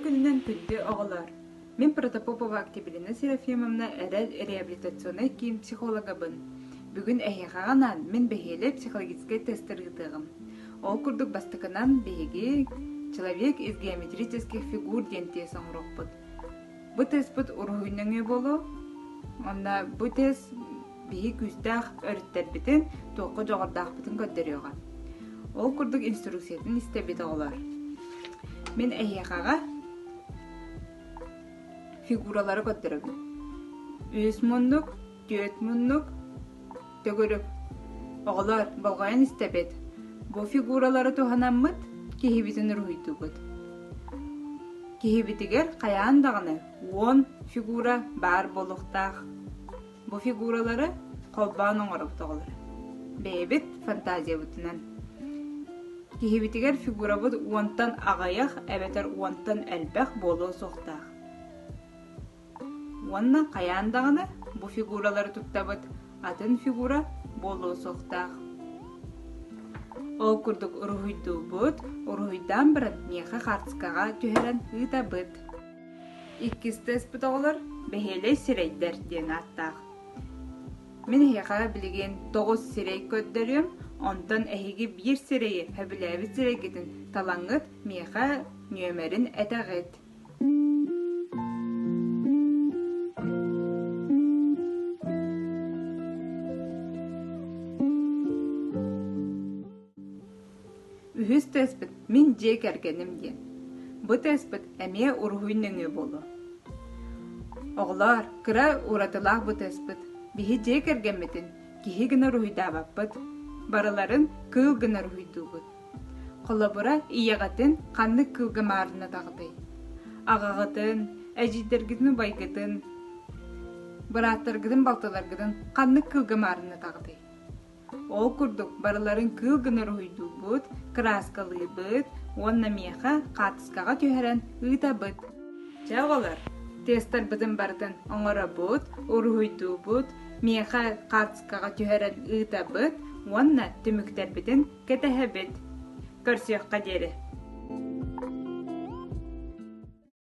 күнүнэн күндү оҕолор! Мин Протопопова Октябрина Серафимовна Эрэл реабилитационнай киин психологабын. Бүгүн эһиэхэҕэ анаан мин бэһиэлэй психологическай тестэр ыытыаҕым. Ол курдук бастакынан биһиги «Человек из геометрических фигур» диэн тиэс оҥоруохпут. Бу теспит уруһуй нөҥүө буолуо. Уонна бу тест биһи күүстээх өрүттэрбитин, туохха дьоҕурдаахпытын көрдөрүөҕэ. Ол курдук инструкциятын истэбит оҕолор. Мин эһиэхэҕэ фигуралары көрдөрөбүн. Үс муннук, түөрт муннук, төгүрүк. Оҕолор, болҕойон истэбит. Бу фигуралары туһанаммыт киһибитин уруһуйдуубут. Киһибитигэр хайаан даҕаны 10 фигура баар буолуохтаах. Бу фигуралары холбоон оҥоробут оҕолор. Бэйэбит фантазиябытынан. Киһибитигэр фигурабыт уонтан аҕыйах эбэтэр уонтан элбэх буолуо суохтаах. Уонна хайаан даҕаны бу фигуралары туттабыт, атын фигура буолуо суохтаах. Ол курдук уруһуйдуубут, уруһуйдаан баран миэхэ хаартыскаҕа түһэрэн ыытабыт. Иккис теспит оҕолор «Бэһиэлэй сирэйдэр» диэн ааттаах. Мин эһиэхэ билигин 9 сирэй көрдөрүөм, онтон эһиги биир сирэйи сөбүлээбит сирэйгитин талаҥҥыт миэхэ нүөмэрин этэҕит. Үһүс теспит «Мин дьиэ кэргэним» диэн. Бу теспит эмиэ уруһуй нөҥүө буолуо. Оҕолоор, кыра уратылаах бу теспит. Биһи дьиэ кэргэммитин киһи гына уруһуйдаабаппыт, барыларын кыыл гына уруһуйдуубут. Холобура, ийэҕитин ханнык кыылга маарыннатаҕытый? Аҕаҕытын, эдьиийдэргитин убайгытын, бырааттаргытын балтыларгытын ханнык кыылга маарыннатаҕытый? Ол курдук барыларын кыыл гына уруһуйдуубут, кырааскалыыбыт уонна миэхэ хаартыскаҕа түһэрэн ыытабыт. Чэ оҕолор, тестарбытын барытын оҥоробут, уруһуйдуубут, миэхэ хаартыскаҕа түһэрэн ыытабыт уонна түмүктэрбитин кэтэһэбит. Көрсүөххэ диэри.